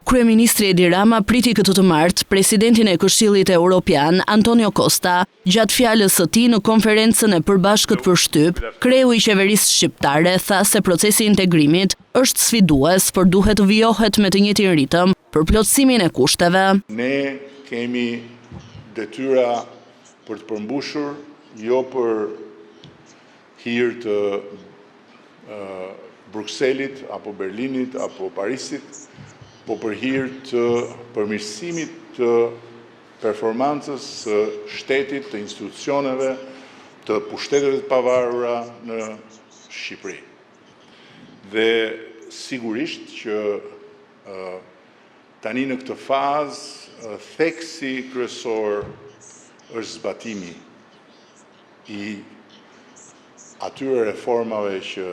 Kryeministri Edi Rama priti këtë të martë presidentin e Këshillit Europian, Antonio Costa. Gjatë fjalës së tij në konferencën e përbashkët për shtyp, kreu i qeverisë shqiptare tha se procesi i integrimit është sfidues, por duhet të vijohet me të njëjtin ritëm për plotësimin e kushteve. Ne kemi detyra për të përmbushur, jo për hir të Brukselit apo Berlinit apo Parisit, po për hir të përmirësimit të performancës së shtetit, të institucioneve, të pushteteve të pavarura në Shqipëri. Dhe sigurisht që tani në këtë fazë theksi kryesor është zbatimi i atyre reformave që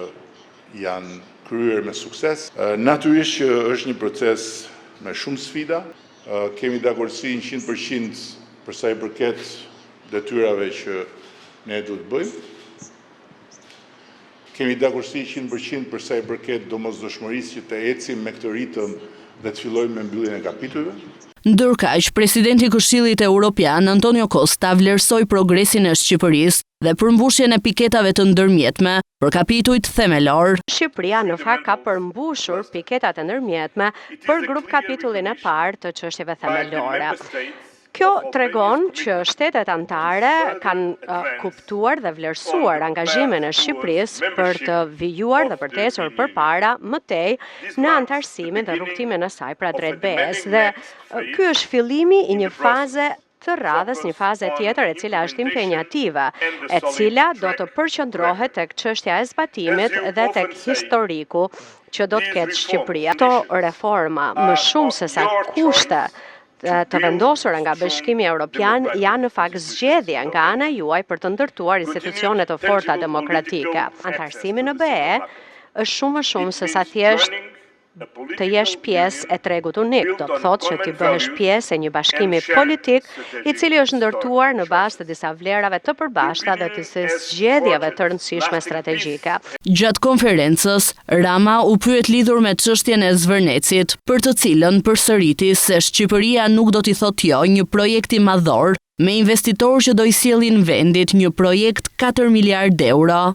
janë kryer me sukses. Natyrisht që është një proces me shumë sfida. Kemi dakordësi 100% për sa i përket detyrave që ne duhet të bëjmë. Kemi dakordësi 100% për sa i përket domosdoshmërisë që të ecim me këtë ritëm dhe të fillojmë me mbylljen e kapitujve. Ndërkaq, presidenti i Këshillit Europian, Antonio Costa, vlerësoi progresin e Shqipërisë dhe përmbushjen e piketave të ndërmjetme për kapitujt themelorë. Shqipëria në fakt ka përmbushur piketat e ndërmjetme për grup kapitullin e parë të çështjeve themelore. Kjo tregon që shtetet anëtare kanë kuptuar dhe vlerësuar angazhimin e Shqipërisë për të vijuar dhe për të ecur përpara më tej në anëtarësimin dhe rrugëtimin e saj pra drejt BE-së. Dhe ky është fillimi i një faze të radhës, një faze tjetër e cila është impenjative, e cila do të përqendrohet tek çështja e zbatimit dhe tek historiku që do të ketë Shqipëria. Këto reforma, më shumë se sa kushte të vendosura nga Bashkimi Evropian janë në fakt zgjedhje nga ana juaj për të ndërtuar institucione të forta demokratike. Anëtarësimi në BE është shumë më shumë se sa thjesht të jesh pjesë e tregut unik, do të thotë që ti bëhesh pjesë e një bashkimi politik i cili është ndërtuar në bazë të disa vlerave të përbashkëta dhe të zgjedhjeve të rëndësishme strategjike. Gjatë konferencës, Rama u pyet lidhur me çështjen e Zvërnecit, për të cilën përsëriti se Shqipëria nuk do t'i thotë jo një projekti madhor me investitorë që do i sjellin vendit një projekt 4 miliard euro.